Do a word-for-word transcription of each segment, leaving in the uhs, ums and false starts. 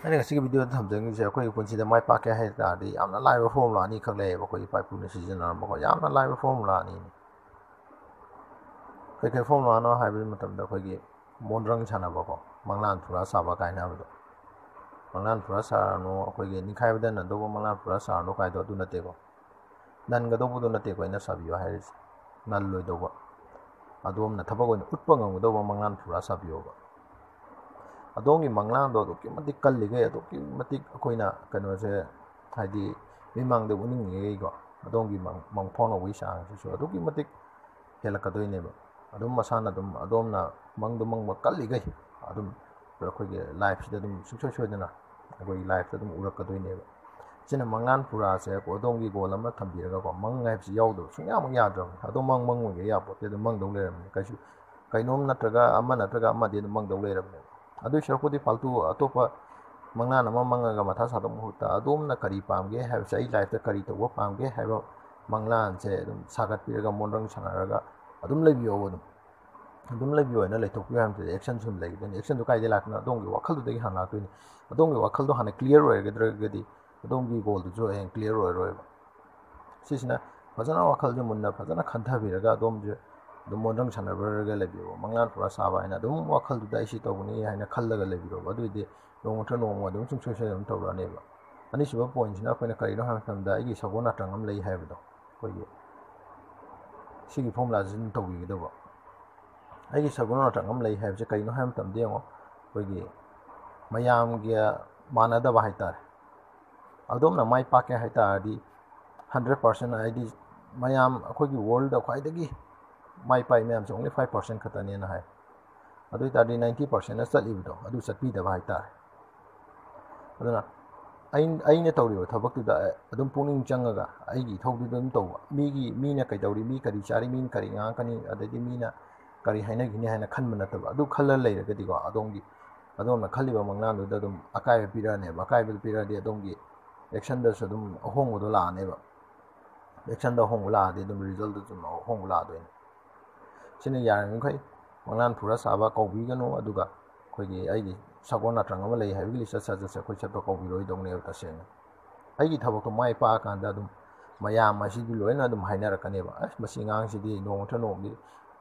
ꯑꯩꯅ ꯉꯁꯤꯒꯤ ꯚꯤꯗꯤꯑꯣꯗ ꯊꯝꯖꯅꯤꯡꯉꯤꯁꯦ, ꯑꯩꯈꯣꯏꯒꯤ ꯄꯨꯟꯁꯤꯗ ꯃꯥꯏ ꯄꯥꯛꯀꯦ ꯍꯥꯏ ꯇꯥꯔꯗꯤ ꯌꯥꯝꯅ ꯂꯥꯏꯕ ꯐꯣꯔꯃꯨꯂꯥ ꯑꯅꯤꯈꯛ ꯂꯩꯌꯦꯕ, ꯑꯩꯈꯣꯏ ꯏꯄꯥ ꯏꯄꯨꯅ ꯁꯤꯖꯤꯟꯅꯔꯝꯕꯀꯣ, ꯌꯥꯝꯅ ꯂꯥꯏꯕ ꯐꯣꯔꯃꯨꯂꯥ ꯑꯅꯤꯅꯤ꯫ ꯀꯩꯀꯩ ꯐꯣꯔꯃꯨꯂꯥꯅꯣ ꯍꯥꯏꯕ ꯃꯇꯝꯗ, ꯑꯩꯈꯣꯏꯒꯤ ꯃꯣꯟꯗ꯭ꯔꯪ ꯁꯥꯟꯅꯕꯀꯣ, ꯃꯪꯂꯥꯟ ꯐꯨꯔꯥ ꯁꯥꯕ ꯀꯥꯏꯅ ꯍꯥꯏꯕꯗꯣ, ꯃꯪꯂꯥꯟ ꯐꯨꯔꯥ ꯁꯥꯔꯅꯨ, ꯑꯩꯈꯣꯏꯒꯤ ꯅꯤꯡꯈꯥꯏꯕꯗ ꯅꯟꯗꯧꯕ ꯃꯪꯂꯥꯟ ꯐꯨꯔꯥ ꯁꯥꯔꯅꯨ ꯀꯥꯏꯗꯣ ꯑꯗꯨ ꯅꯠꯇꯦꯀꯣ꯫ ꯅꯟꯒꯗꯧꯕꯗꯣ ꯅꯠꯇꯦꯀꯣ ꯑꯩꯅ ꯁꯥꯕꯤꯌꯣ ꯍꯥꯏꯔꯤꯁꯦ, ꯅꯜꯂꯣꯏꯗꯧꯕ, ꯑꯗꯣꯝꯅ ꯊꯕꯛ ꯑꯣꯏꯅ ꯎꯠꯄ ꯉꯝꯒꯗꯧꯕ ꯃꯪꯂꯥꯟ ꯐꯨꯔꯥ ꯁꯥꯕꯤꯌꯣꯕ꯫ ꯑꯗꯣꯝꯒꯤ ꯃꯪꯂꯥꯟꯗꯣ ꯑꯗꯨꯛꯀꯤ ꯃꯇꯤꯛ ꯀꯜꯂꯤꯈꯩ, ꯑꯗꯨꯛꯀꯤ ꯃꯇꯤꯛ ꯑꯩꯈꯣꯏꯅ ꯀꯩꯅꯣꯁꯦ, ꯍꯥꯏꯗꯤ ꯃꯤꯃꯥꯡꯗ ꯎꯠꯅꯤꯡꯉꯤꯈꯩꯀꯣ, ꯑꯗꯣꯝꯒꯤ ꯃꯪ ꯃꯪꯐꯥꯎꯅꯕꯒꯤ ꯆꯥꯡꯁꯤꯁꯨ ꯑꯗꯨꯛꯀꯤ ꯃꯇꯤꯛ ꯍꯦꯜꯂꯛꯀꯗꯣꯏꯅꯦꯕ꯫ ꯑꯗꯨꯝ ꯃꯁꯥꯅ ꯑꯗꯨꯝ ꯑꯗꯣꯝꯅ ꯃꯪꯗꯣ ꯃꯪꯕ ꯀꯜꯂꯤꯈꯩ, ꯑꯗꯨꯝ ꯑꯩꯈꯣꯏꯒꯤ ꯂꯥꯏꯐꯁꯤꯗ ꯑꯗꯨꯝ ꯁꯨꯡꯁꯣꯏ ꯁꯣꯏꯗꯅ ꯑꯩꯈꯣꯏꯒꯤ ꯂꯥꯏꯐꯇ ꯑꯗꯨꯝ ꯎꯔꯛꯀꯗꯣꯏꯅꯦꯕ꯫ ꯁꯤꯅ ꯃꯪꯂꯥꯟ ꯐꯨꯔꯥꯁꯦ ꯑꯗꯣꯝꯒꯤ ꯒꯣꯜ ꯑꯃ ꯊꯝꯕꯤꯔꯒꯀꯣ, ꯃꯪ ꯍꯥꯏꯕꯁꯤ ꯌꯥꯎꯗꯕ ꯁꯨꯡꯌꯥꯃꯛ ꯌꯥꯗ꯭ꯔꯕꯅꯤ꯫ ꯑꯗꯣ ꯃꯪ ꯃꯪꯉꯣꯏꯒꯦ ꯌꯥꯄꯣꯠꯇꯦ, ꯑꯗꯨꯝ ꯃꯪꯗꯧ ꯂꯩꯔꯕꯅꯤ꯫ ꯀꯩꯁꯨ ꯀꯩꯅꯣꯝ ꯅꯠꯇ꯭ꯔꯒ ꯑꯃ ꯅꯠꯇ꯭ꯔꯒ ꯑꯃꯗꯤ ꯑꯗꯨꯝ ꯃꯪꯗꯧ ꯂꯩꯔꯕꯅꯦꯕ꯫ ꯑꯗꯨꯏ ꯁꯔꯨꯛꯄꯨꯗꯤ ꯐꯥꯜꯇꯨ ꯑꯇꯣꯞꯄ ꯃꯪꯂꯥꯟ ꯑꯃ ꯃꯪꯉꯒ ꯃꯊꯥ ꯁꯥꯗꯧ ꯃꯍꯨꯠꯇ, ꯑꯗꯣꯝꯅ ꯀꯔꯤ ꯄꯥꯝꯒꯦ ꯍꯥꯏꯕꯁꯦ, ꯑꯩ ꯂꯥꯏꯐꯇ ꯀꯔꯤ ꯇꯧꯕ ꯄꯥꯝꯒꯦ ꯍꯥꯏꯕ ꯃꯪꯂꯥꯟꯁꯦ ꯑꯗꯨꯝ ꯁꯥꯒꯠꯄꯤꯔꯒ, ꯃꯣꯟꯗ꯭ꯔꯪ ꯁꯥꯟꯅꯔꯒ ꯑꯗꯨꯝ ꯂꯩꯕꯤꯌꯣꯕ꯫ ꯑꯗꯨꯝ, ꯑꯗꯨꯝ ꯂꯩꯕꯤꯌꯣ ꯍꯥꯏꯅ ꯂꯩꯊꯣꯛꯄꯤꯌꯣ ꯍꯥꯏꯕ ꯅꯠꯇꯦ꯫ ꯑꯦꯛꯁꯟ ꯁꯨꯝ ꯂꯩꯒꯗꯣꯏꯅꯤ꯫ ꯑꯦꯛꯁꯟꯗꯣ ꯀꯥꯏꯗꯩ ꯂꯥꯛꯀꯅꯣ? ꯑꯗꯣꯝꯒꯤ ꯋꯥꯈꯜꯗꯨꯗꯒꯤ ꯍꯥꯟꯅ ꯂꯥꯛꯇꯣꯏꯅꯤ꯫ ꯑꯗꯣꯝꯒꯤ ꯋꯥꯈꯜꯗꯣ ꯍꯥꯟꯅ ꯀ꯭ꯂꯤꯌꯥꯔ ꯑꯣꯏꯔꯒꯗ꯭ꯔꯒꯗꯤ ꯑꯗꯣꯝꯒꯤ ꯒꯣꯜꯗꯨꯁꯨ ꯍꯌꯦꯡ ꯀ꯭ꯂꯤꯌꯥꯔ ꯑꯣꯏꯔꯣꯏꯕ꯫ ꯁꯤꯁꯤꯅ ꯐꯖꯅ ꯋꯥꯈꯜꯁꯦ ꯃꯨꯟꯅ ꯐꯖꯅ ꯈꯟꯊꯕꯤꯔꯒ, ꯑꯗꯣꯝꯁꯦ ꯑꯗꯨꯝ ꯃꯣꯟꯗ꯭ꯔꯪ ꯁꯥꯟꯅꯕꯤꯔꯒ ꯂꯩꯕꯤꯌꯣꯕ꯫ ꯃꯪꯂꯥꯟ ꯐꯨꯔꯥ ꯁꯥꯕ ꯍꯥꯏꯅ ꯑꯗꯨꯝ ꯋꯥꯈꯜꯗꯨꯗ ꯑꯩ ꯁꯤ ꯇꯧꯒꯅꯤ ꯍꯥꯏꯅ ꯈꯜꯂꯒ ꯂꯩꯕꯤꯔꯣꯕ꯫ ꯑꯗꯨꯑꯣꯏꯗꯤ ꯅꯣꯡꯃ ꯅꯠꯇ꯭ꯔ ꯅꯣꯡꯃ ꯑꯗꯨꯝ ꯁꯨꯡꯁꯣꯏ ꯁꯣꯏꯗꯅ ꯑꯗꯨꯝ ꯇꯧꯔꯛꯑꯅꯦꯕ꯫ ꯑꯅꯤꯁꯨꯕ ꯄꯣꯏꯟꯁꯤꯅ ꯑꯩꯈꯣꯏꯅ ꯀꯔꯤꯅꯣ ꯍꯥꯏꯕ ꯃꯇꯝꯗ, ꯑꯩꯒꯤ ꯁꯒꯣꯜ ꯅꯥꯇ꯭ꯔꯪ ꯑꯃ ꯂꯩ ꯍꯥꯏꯕꯗꯣ, ꯑꯩꯈꯣꯏꯒꯤ ꯁꯤꯒꯤ ꯐꯣꯔꯃꯨꯂꯥꯁꯤ ꯑꯗꯨꯝ ꯇꯧꯕꯤꯒꯗꯕ꯫ ꯑꯩꯒꯤ ꯁꯒꯣꯜ ꯅꯥꯇ꯭ꯔꯪ ꯑꯃ ꯂꯩ ꯍꯥꯏꯕꯁꯦ ꯀꯩꯅꯣ ꯍꯥꯏꯕ ꯃꯇꯝꯗ, ꯌꯦꯡꯉꯣ, ꯑꯩꯈꯣꯏꯒꯤ ꯃꯌꯥꯝꯒ ꯃꯥꯟꯅꯗꯕ ꯍꯥꯏꯇꯥꯔꯦ꯫ ꯑꯗꯣꯝꯅ ꯃꯥꯏ ꯄꯥꯛꯀꯦ ꯍꯥꯏ ꯇꯥꯔꯗꯤ, ꯍꯟꯗ꯭ꯔꯦꯠ ꯄꯥꯔꯁꯦꯟ, ꯍꯥꯏꯗꯤ ꯃꯌꯥꯝ, ꯑꯩꯈꯣꯏꯒꯤ ꯋꯥꯔꯜꯗ ꯈ꯭ꯋꯥꯏꯗꯒꯤ ꯃꯥꯏ ꯄꯥꯛꯏ ꯃꯌꯥꯝꯁꯦ ꯑꯣꯡꯂꯤ ꯐꯥꯏꯚ ꯄꯥꯔꯁꯦꯟ ꯈꯛꯇꯅꯦꯅ ꯍꯥꯏ꯫ ꯑꯗꯨ ꯑꯣꯏ ꯇꯥꯔꯗꯤ ꯅꯥꯏꯟꯇꯤ ꯄꯥꯔꯁꯦꯟꯅ ꯆꯠꯂꯤꯕꯗꯣ ꯑꯗꯨ ꯆꯠꯄꯤꯗꯕ ꯍꯥꯏꯇꯥꯔꯦ꯫ ꯑꯗꯨꯅ ꯑꯩ-, ꯑꯩꯅ ꯇꯧꯔꯤꯕ ꯊꯕꯛꯇꯨꯗ ꯑꯗꯨꯝ ꯄꯨꯛꯅꯤꯡ ꯆꯪꯉꯒ ꯑꯩꯒꯤ ꯏꯊꯧꯗꯨꯗ ꯑꯗꯨꯝ ꯇꯧꯕ꯫ ꯃꯤꯒꯤ, ꯃꯤꯅ ꯀꯩꯗꯧꯔꯤ, ꯃꯤ ꯀꯔꯤ ꯆꯥꯔꯤ, ꯃꯤꯅ ꯀꯔꯤ ꯉꯥꯡꯉꯛꯀꯅꯤ, ꯑꯗꯩꯗꯤ ꯃꯤꯅ ꯀꯔꯤ ꯍꯥꯏꯅꯈꯤꯅꯤ ꯍꯥꯏꯅ ꯈꯟꯕ ꯅꯠꯇꯕ, ꯑꯗꯨ ꯈꯜꯂ ꯂꯩꯔꯒꯗꯤꯀꯣ, ꯑꯗꯣꯝꯒꯤ, ꯑꯗꯣꯝꯅ ꯈꯜꯂꯤꯕ ꯃꯪꯂꯥꯟꯗꯨꯗ ꯑꯗꯨꯝ ꯑꯀꯥꯏꯕ ꯄꯤꯔꯛꯑꯅꯦꯕ꯫ ꯑꯀꯥꯏꯕꯗꯨ ꯄꯤꯔꯛꯑꯗꯤ ꯑꯗꯣꯝꯒꯤ ꯑꯦꯛꯁꯟꯗꯁꯨ ꯑꯗꯨꯝ ꯑꯍꯣꯡꯕꯗꯣ ꯂꯥꯛꯑꯅꯦꯕ꯫ ꯑꯦꯛꯁꯟꯗ ꯑꯍꯣꯡꯕ ꯂꯥꯛꯑꯗꯤ ꯑꯗꯨꯝ ꯔꯤꯖꯜꯇꯁꯨ ꯑꯗꯨꯝ ꯑꯍꯣꯡꯕ ꯂꯥꯛꯑꯗꯣꯏꯅꯤ꯫ ꯁꯤꯅ ꯌꯥꯔꯤꯕꯃꯈꯩ ꯃꯪꯂꯥꯟ ꯐꯨꯔꯥ ꯁꯥꯕ ꯀꯧꯕꯤꯒꯅꯨ, ꯑꯗꯨꯒ ꯑꯩꯈꯣꯏꯒꯤ ꯑꯩꯒꯤ ꯁꯒꯣꯜ ꯅꯥꯇ꯭ꯔꯪ ꯑꯃ ꯂꯩ ꯍꯥꯏꯕꯒꯤ ꯂꯤꯆꯠ ꯁꯥꯖꯠꯁꯦ ꯑꯩꯈꯣꯏ ꯆꯠꯄ ꯀꯧꯕꯤꯔꯣꯏꯗꯧꯅꯦꯕ ꯇꯁꯦꯡꯅ꯫ ꯑꯩꯒꯤ ꯊꯕꯛꯇꯣ ꯃꯥꯏ ꯄꯥꯛꯑꯀꯥꯟꯗ ꯑꯗꯨꯝ ꯃꯌꯥꯝ ꯑꯁꯤꯗꯤ ꯂꯣꯏꯅ ꯑꯗꯨꯝ ꯍꯥꯏꯅꯔꯛꯀꯅꯦꯕ, "ꯑꯁ, ꯃꯁꯤ ꯑꯉꯥꯡꯁꯤꯗꯤ ꯅꯣꯡꯃ ꯅꯠꯇ꯭ꯔ ꯅꯣꯡꯃꯗꯤ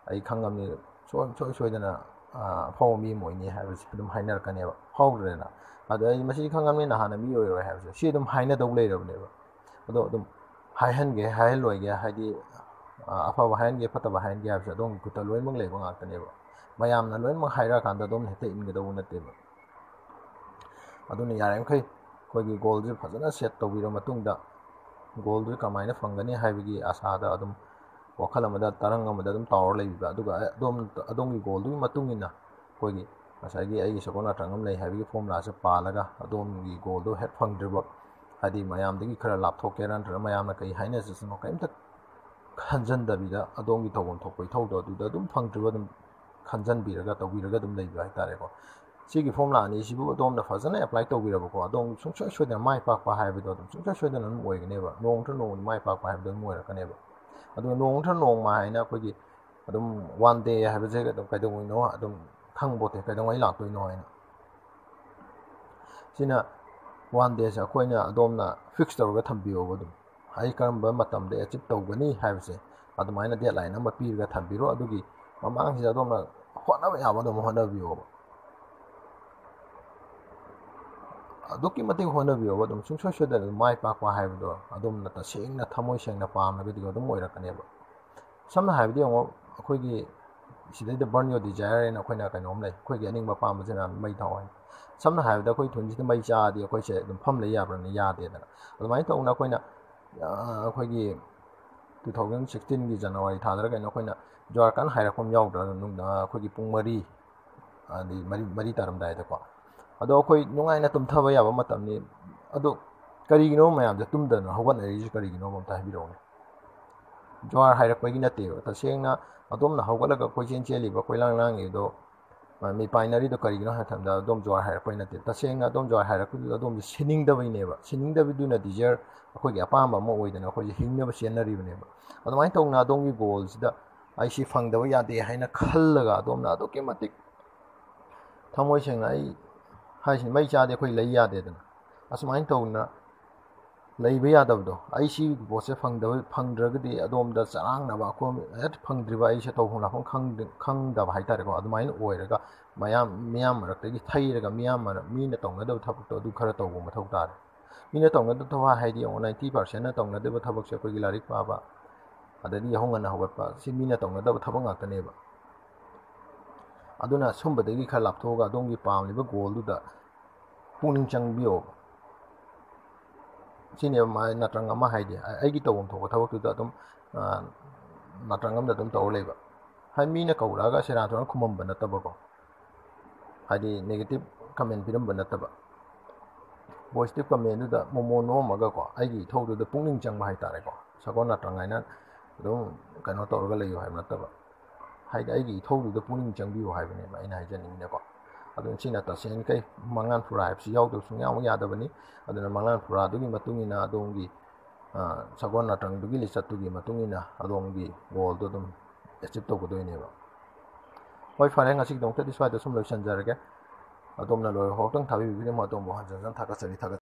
ꯑꯩ ꯈꯪꯉꯕꯅꯤ, ꯁꯣꯏ-, ꯁꯣꯏ ꯁꯣꯏꯗꯅ, ꯑ, ꯑꯐꯥꯎꯕ ꯃꯤ ꯑꯃ ꯑꯣꯏꯅꯤ" ꯍꯥꯏꯕꯁꯦ ꯑꯗꯨꯝ ꯍꯥꯏꯅꯔꯛꯀꯅꯦꯕ꯫ ꯐꯥꯎꯗ꯭ꯔꯦꯅ꯫ ꯑꯗꯣ ꯑꯩ ꯃꯁꯤ ꯈꯪꯉꯕꯅꯤꯅ ꯍꯥꯟꯅ ꯃꯤ ꯑꯣꯏꯔꯣꯏ ꯍꯥꯏꯕꯁꯦ ꯁꯤ ꯑꯗꯨꯝ ꯍꯥꯏꯅꯗꯧ ꯂꯩꯔꯕꯅꯦꯕ꯫ ꯑꯗꯣ ꯑꯗꯨꯝ ꯍꯥꯏꯍꯟꯒꯦ, ꯍꯥꯏꯍꯜꯂꯣꯏꯒꯦ, ꯍꯥꯏꯗꯤ, ꯑ, ꯑꯐꯕ ꯍꯥꯏꯍꯟꯒꯦ, ꯐꯠꯇꯕ ꯍꯥꯏꯍꯟꯒꯦ ꯍꯥꯏꯕꯁꯦ ꯑꯗꯣꯝꯒꯤ ꯈꯨꯠꯇ ꯂꯣꯏꯅꯃꯛ ꯂꯩꯕ ꯉꯥꯛꯇꯅꯦꯕ꯫ ꯃꯌꯥꯝꯅ ꯂꯣꯏꯅꯃꯛ ꯍꯥꯏꯔꯛꯑꯀꯥꯟꯗ ꯑꯗꯣꯝꯅ ꯍꯦꯛꯇ ꯏꯟꯒꯗꯧꯕ ꯅꯠꯇꯦꯕ꯫ ꯑꯗꯨꯅ ꯌꯥꯔꯤꯃꯈꯩ ꯑꯩꯈꯣꯏꯒꯤ ꯒꯣꯜꯁꯦ ꯐꯖꯅ ꯁꯦꯠ ꯇꯧꯕꯤꯔ ꯃꯇꯨꯡꯗ, ꯒꯣꯜꯗꯨ ꯀꯃꯥꯏꯅ ꯐꯪꯒꯅꯤ ꯍꯥꯏꯕꯒꯤ ꯑꯁꯥꯗ ꯑꯗꯨꯝ ꯋꯥꯈꯜ ꯑꯃꯗ, ꯇꯔꯪ ꯑꯃꯗ ꯑꯗꯨꯝ ꯇꯥꯎꯔ ꯂꯩꯕꯤꯕ꯫ ꯑꯗꯨꯒ ꯑꯗꯣꯝ, ꯑꯗꯣꯝꯒꯤ ꯒꯣꯜꯗꯨꯒꯤ ꯃꯇꯨꯡ ꯏꯟꯅ ꯑꯩꯈꯣꯏꯒꯤ ꯉꯁꯥꯏꯒꯤ "ꯑꯩꯒꯤ ꯁꯒꯣꯜ ꯅꯥꯇ꯭ꯔꯪ ꯑꯃ ꯂꯩ" ꯍꯥꯏꯕꯒꯤ ꯐꯣꯔꯃꯨꯂꯥꯁꯦ ꯄꯥꯜꯂꯒ, ꯑꯗꯣꯝꯒꯤ ꯒꯣꯜꯗꯣ ꯍꯦꯛ ꯐꯪꯗ꯭ꯔꯤꯕ, ꯍꯥꯏꯗꯤ ꯃꯌꯥꯝꯗꯒꯤ ꯈꯔ ꯂꯥꯞꯊꯣꯛꯀꯦꯔꯥ ꯅꯠꯇ꯭ꯔꯒ ꯃꯌꯥꯝꯅ ꯀꯔꯤ ꯍꯥꯏꯅꯖꯁꯅꯣ, ꯀꯔꯤꯝꯇ ꯈꯟꯖꯟꯗꯕꯤꯗ ꯑꯗꯣꯝꯒꯤ ꯇꯧꯐꯝ ꯊꯣꯛꯄ ꯏꯊꯧꯗꯣ ꯑꯗꯨꯗ ꯑꯗꯨꯝ ꯐꯪꯗ꯭ꯔꯤꯕ ꯑꯗꯨꯝ ꯈꯟꯖꯟꯕꯤꯔꯒ ꯇꯧꯕꯤꯔꯒ ꯑꯗꯨꯝ ꯂꯩꯕ ꯍꯥꯏꯇꯥꯔꯦꯀꯣ꯫ ꯁꯤꯒꯤ ꯐꯣꯔꯃꯨꯂꯥ ꯑꯅꯤꯁꯤꯕꯨ ꯑꯗꯣꯝꯅ ꯐꯖꯅ ꯑꯦꯄ꯭ꯂꯥꯏ ꯇꯧꯕꯤꯔꯕꯀꯣ, ꯑꯗꯣꯝ ꯁꯨꯡꯁꯣꯏ ꯁꯣꯏꯗꯅ ꯃꯥꯏ ꯄꯥꯛꯄ ꯍꯥꯏꯕꯗꯣ ꯑꯗꯨꯝ ꯁꯨꯡꯁꯣꯏ ꯁꯣꯏꯗꯅ ꯑꯗꯨꯝ ꯑꯣꯏꯒꯅꯦꯕ꯫ ꯅꯣꯡꯃ ꯅꯠꯇ꯭ꯔ ꯅꯣꯡꯃꯗꯤ ꯃꯥꯏ ꯄꯥꯛꯄ ꯍꯥꯏꯕꯗꯣ ꯑꯗꯨꯝ ꯑꯣꯏꯔꯛꯀꯅꯦꯕ꯫ ꯑꯗꯨꯒ ꯅꯣꯡꯃ ꯅꯠꯇ꯭ꯔ ꯅꯣꯡꯃ ꯍꯥꯏꯅ ꯑꯩꯈꯣꯏꯒꯤ ꯑꯗꯨꯝ ꯋꯥꯟ ꯗꯦ ꯍꯥꯏꯕꯁꯦ ꯑꯗꯨꯝ ꯀꯩꯗꯧꯉꯩꯅꯣ ꯑꯗꯨꯝ ꯈꯪꯕ ꯄꯣꯠꯇꯦ, ꯀꯩꯗꯧꯉꯩ ꯂꯥꯛꯇꯣꯏꯅꯣ ꯍꯥꯏꯅ꯫ ꯁꯤꯅ ꯋꯥꯟ ꯗꯦꯁꯦ ꯑꯩꯈꯣꯏꯅ ꯑꯗꯣꯝꯅ ꯐꯤꯛꯁ ꯇꯧꯔꯒ ꯊꯝꯕꯤꯌꯣꯕ꯫ ꯑꯗꯨꯝ ꯑꯩ ꯀꯔꯝꯕ ꯃꯇꯝꯗ ꯑꯦꯆꯤꯞ ꯇꯧꯒꯅꯤ ꯍꯥꯏꯕꯁꯦ ꯑꯗꯨꯃꯥꯏꯅ ꯗꯦꯠꯂꯥꯏꯟ ꯑꯃ ꯄꯤꯔꯒ ꯊꯝꯕꯤꯔꯣ꯫ ꯑꯗꯨꯒꯤ ꯃꯃꯥꯡꯁꯤꯗ ꯑꯗꯣꯝꯅ ꯍꯣꯠꯅꯕ ꯌꯥꯕ ꯑꯗꯨꯝ ꯍꯣꯠꯅꯕꯤꯌꯣꯕ꯫ ꯑꯗꯨꯛꯀꯤ ꯃꯇꯤꯛ ꯍꯣꯠꯅꯕꯤꯌꯣꯕ, ꯑꯗꯨꯝ ꯁꯨꯡꯁꯣꯏ ꯁꯣꯏꯗꯅ ꯑꯗꯨꯝ ꯃꯥꯏ ꯄꯥꯛꯄ ꯍꯥꯏꯕꯗꯣ ꯑꯗꯣꯝꯅ ꯇꯁꯦꯡꯅ ꯊꯃꯣꯏ ꯁꯦꯡꯅ ꯄꯥꯝꯂꯒꯗꯤ ꯑꯗꯨꯝ ꯑꯣꯏꯔꯛꯀꯅꯦꯕ꯫ ꯁꯝꯅ ꯍꯥꯏꯔꯕꯗ ꯌꯦꯡꯉꯣ, ꯑꯩꯈꯣꯏꯒꯤ ꯁꯤꯗꯩꯗ "Burn your desire" ꯍꯥꯏꯅ ꯑꯩꯈꯣꯏꯅ ꯀꯩꯅꯣꯝ ꯂꯩ, ꯑꯩꯈꯣꯏꯒꯤ ꯑꯅꯤꯡꯕ ꯑꯄꯥꯝꯕꯁꯤꯅ ꯃꯩ ꯊꯥꯎ ꯍꯥꯏꯅ꯫ ꯁꯝꯅ ꯍꯥꯏꯔꯕꯗ ꯑꯩꯈꯣꯏ ꯊꯨꯟꯁꯤꯗ ꯃꯩ ꯆꯥꯔꯗꯤ ꯑꯩꯈꯣꯏꯁꯦ ꯑꯗꯨꯝ ꯐꯝ ꯂꯩ ꯌꯥꯕ꯭ꯔꯅ? ꯌꯥꯗꯦꯗꯅ꯫ ꯑꯗꯨꯃꯥꯏꯅ ꯇꯧꯗꯅ ꯑꯩꯈꯣꯏꯅ, ꯑ, ꯑꯩꯈꯣꯏꯒꯤ two thousand sixteenꯒꯤ January ꯊꯥꯗꯔ ꯀꯩꯅꯣ ꯑꯩꯈꯣꯏꯅ ꯖ꯭ꯋꯥꯔ ꯀꯟꯅ ꯍꯥꯏꯔꯛꯄ ꯑꯃ ꯌꯥꯎꯗ꯭ꯔꯥ? ꯅꯨꯡꯗꯥꯡ ꯑꯩꯈꯣꯏꯒꯤ ꯄꯨꯡ ꯃꯔꯤ, ꯑꯗꯩ ꯃꯔꯤ, ꯃꯔꯤ ꯇꯥꯔꯝꯗꯥꯏꯗꯀꯣ꯫ ꯑꯗꯣ ꯑꯩꯈꯣꯏ ꯅꯨꯡꯉꯥꯏꯅ ꯇꯨꯝꯊꯕ ꯌꯥꯕ ꯃꯇꯝꯅꯤ꯫ ꯑꯗꯣ ꯀꯔꯤꯒꯤꯅꯣ ꯃꯌꯥꯝꯁꯦ ꯇꯨꯝꯗꯅ ꯍꯧꯒꯠꯅꯔꯤꯁꯤ ꯀꯔꯤꯒꯤꯅꯣ ꯑꯝꯇ ꯍꯥꯏꯕꯤꯔꯛꯎꯅꯦ꯫ ꯖ꯭ꯋꯥꯔ ꯍꯥꯏꯔꯛꯄꯒꯤ ꯅꯠꯇꯦꯕ꯫ ꯇꯁꯦꯡꯅ ꯑꯗꯣꯝꯅ ꯍꯧꯒꯠꯂꯒ ꯀꯣꯏꯆꯦꯟ ꯆꯦꯜꯂꯤꯕ, ꯀꯣꯏꯂꯥꯡ ꯂꯥꯡꯉꯤꯗꯣ, ꯃꯤꯄꯥꯏꯅꯔꯤꯗꯣ ꯀꯔꯤꯒꯤꯅꯣ ꯍꯥꯏꯕ ꯃꯇꯝꯗ ꯑꯗꯣꯝ ꯖ꯭ꯋꯥꯔ ꯍꯥꯏꯔꯛꯄꯒꯤ ꯅꯠꯇꯦ꯫ ꯇꯁꯦꯡꯅ ꯑꯗꯣꯝ ꯖ꯭ꯋꯥꯔ ꯍꯥꯏꯔꯛꯄꯗꯨꯗ ꯑꯗꯣꯝꯁꯦ ꯁꯤꯅꯤꯡꯗꯕꯩꯅꯦꯕ꯫ ꯁꯤꯅꯤꯡꯗꯕꯗꯨꯅ desire, ꯑꯩꯈꯣꯏꯒꯤ ꯑꯄꯥꯝꯕ ꯑꯃ ꯑꯣꯏꯗꯅ ꯑꯩꯈꯣꯏꯁꯦ ꯍꯤꯡꯅꯕ ꯆꯦꯟꯅꯔꯤꯕꯅꯦꯕ꯫ ꯑꯗꯨꯃꯥꯏꯅ ꯇꯧꯅ ꯑꯗꯣꯝꯒꯤ ꯒꯣꯜꯁꯤꯗ "ꯑꯩ ꯁꯤ ꯐꯪꯗꯕ ꯌꯥꯗꯦ" ꯍꯥꯏꯅ ꯈꯜꯂꯒ ꯑꯗꯣꯝꯅ ꯑꯗꯨꯛꯀꯤ ꯃꯇꯤꯛ ꯊꯃꯣꯏ ꯁꯦꯡꯅ "ꯑꯩ ꯍꯥꯏꯁꯤꯅꯤ, ꯃꯩ ꯆꯥꯗꯦ ꯑꯩꯈꯣꯏ ꯂꯩ ꯌꯥꯗꯦꯗꯅ꯫ ꯑꯁꯨꯃꯥꯏꯅ ꯇꯧꯗꯅ ꯂꯩꯕ ꯌꯥꯗꯕꯗꯣ, ꯑꯩ ꯁꯤ ꯄꯣꯠꯁꯦ ꯐꯪꯗꯕ, ꯐꯪꯗ꯭ꯔꯒꯗꯤ ꯑꯗꯣꯝꯗ ꯆꯔꯥꯡꯅꯕ, ꯑꯩꯈꯣꯏ ꯍꯦꯛ ꯐꯪꯗ꯭ꯔꯤꯕ ꯑꯩꯁꯦ ꯇꯧꯐꯝ ꯂꯥꯛꯐꯝ ꯈꯪꯗ-, ꯈꯪꯗꯕ ꯍꯥꯏꯇꯥꯔꯦꯀꯣ꯫ ꯑꯗꯨꯃꯥꯏꯅ ꯑꯣꯏꯔꯒ ꯃꯌꯥꯝ, ꯃꯤꯌꯥꯝ ꯃꯔꯛꯇꯒꯤ ꯊꯩꯔꯒ ꯃꯤꯌꯥꯝ ꯃꯔꯛ-, ꯃꯤꯅ ꯇꯧꯅꯗꯕ ꯊꯕꯛꯇꯣ ꯑꯗꯨ ꯈꯔ ꯇꯧꯕ ꯃꯊꯧ ꯇꯥꯔꯦ꯫ ꯃꯤꯅ ꯇꯧꯅꯗꯕ ꯊꯕꯛ ꯍꯥꯏꯗꯤ ꯌꯦꯡꯉꯣ, ninety percent ꯇꯧꯅꯗꯕ ꯊꯕꯛꯁꯦ ꯑꯩꯈꯣꯏꯒꯤ ꯂꯥꯏꯔꯤꯛ ꯄꯥꯕ, ꯑꯗꯩꯗꯤ ꯌꯥꯍꯧ ꯉꯟꯅ ꯍꯧꯒꯠꯄ, ꯁꯤ ꯃꯤꯅ ꯇꯧꯅꯗꯕ ꯊꯕꯛ ꯉꯥꯛꯇꯅꯦꯕ꯫ ꯑꯗꯨꯅ ꯁꯨꯝꯕꯗꯒꯤ ꯈꯔ ꯂꯥꯞꯊꯣꯛꯑꯒ ꯑꯗꯣꯝꯒꯤ ꯄꯥꯝꯂꯤꯕ goalꯗꯨꯗ ꯄꯨꯛꯅꯤꯡ ꯆꯪꯕꯤꯌꯣꯕ꯫ ꯁꯤꯅꯦꯕ ꯃꯥ ꯅꯠꯇ꯭ꯔꯪ ꯑꯃ ꯍꯥꯏꯗꯤ꯫ ꯑꯩꯒꯤ ꯇꯧꯐꯝ ꯊꯣꯛꯄ ꯊꯕꯛꯇꯨꯗ ꯑꯗꯨꯝ, ꯑ, ꯅꯠꯇ꯭ꯔꯪ ꯑꯃꯗ ꯑꯗꯨꯝ ꯇꯧꯔ ꯂꯩꯕ꯫ ꯍꯥꯏ, ꯃꯤꯅ ꯀꯧꯔꯛꯑꯒ ꯁꯦꯔꯥꯟ ꯇꯨꯔꯥꯟ ꯈꯨꯝꯃꯝꯕ ꯅꯠꯇꯕꯀꯣ꯫ ꯍꯥꯏꯗꯤ negative comment ꯄꯤꯔꯝꯕ ꯅꯠꯇꯕ꯫ Positive commentꯗꯨꯗ ꯃꯣꯃꯣꯟ ꯅꯣꯝꯃꯒꯀꯣ, ꯑꯩꯒꯤ ꯏꯊꯧꯗꯨꯗ ꯄꯨꯛꯅꯤꯡ ꯆꯪꯕ ꯍꯥꯏꯇꯥꯔꯦꯀꯣ꯫ ꯁꯒꯣꯜ ꯅꯠꯇ꯭ꯔꯪ ꯍꯥꯏꯅ ꯑꯗꯨꯝ ꯀꯩꯅꯣ ꯇꯧꯔꯒ ꯂꯩꯌꯨ ꯍꯥꯏꯕ ꯅꯠꯇꯕ꯫ ꯍꯥꯏꯗꯤ ꯑꯩꯒꯤ ꯏꯊꯧꯗꯨꯗ ꯄꯨꯛꯅꯤꯡ ꯆꯪꯕꯤꯌꯨ ꯍꯥꯏꯕꯅꯦꯕ ꯑꯩꯅ ꯍꯥꯏꯖꯅꯤꯡꯉꯤꯅꯀꯣ꯫ ꯑꯗꯨꯅ ꯁꯤꯅ ꯇꯁꯦꯡꯅ ꯀꯩ, ꯃꯪꯂꯥꯟ ꯐꯨꯔꯥ ꯍꯥꯏꯕꯁꯤ ꯌꯥꯎꯗꯕ ꯁꯨꯡꯌꯥꯃꯛ ꯌꯥꯗꯕꯅꯤ꯫ ꯑꯗꯨꯅ ꯃꯪꯂꯥꯟ ꯐꯨꯔꯥꯗꯨꯒꯤ ꯃꯇꯨꯡ ꯏꯟꯅ ꯑꯗꯣꯝꯒꯤ, ꯑ, ꯁꯒꯣꯜ ꯅꯠꯇ꯭ꯔꯪꯗꯨꯒꯤ ꯂꯤꯆꯠꯇꯨꯒꯤ ꯃꯇꯨꯡ ꯏꯟꯅ ꯑꯗꯣꯝꯒꯤ goalꯗꯣ ꯑꯗꯨꯝ achieve ꯇꯧꯒꯗꯣꯏꯅꯦꯕ꯫ ꯍꯣꯏ, ꯐꯔꯦ, ꯉꯁꯤꯒꯤꯗꯃꯛꯇꯗꯤ ꯁ꯭ꯋꯥꯏꯗ ꯁꯨꯝ ꯂꯣꯏꯁꯤꯟꯖꯔꯒꯦ꯫ ꯑꯗꯣꯝꯅ ꯂꯣꯏꯕ ꯐꯥꯎꯇꯪ ꯊꯥꯕꯤꯕꯒꯤꯗꯃꯛ ꯑꯗꯣꯝꯕꯨ ꯍꯟꯖꯟ ꯍꯟꯖꯟ ꯊꯥꯒꯠꯆꯔꯤ, ꯊꯥꯒꯠꯆꯔꯤ꯫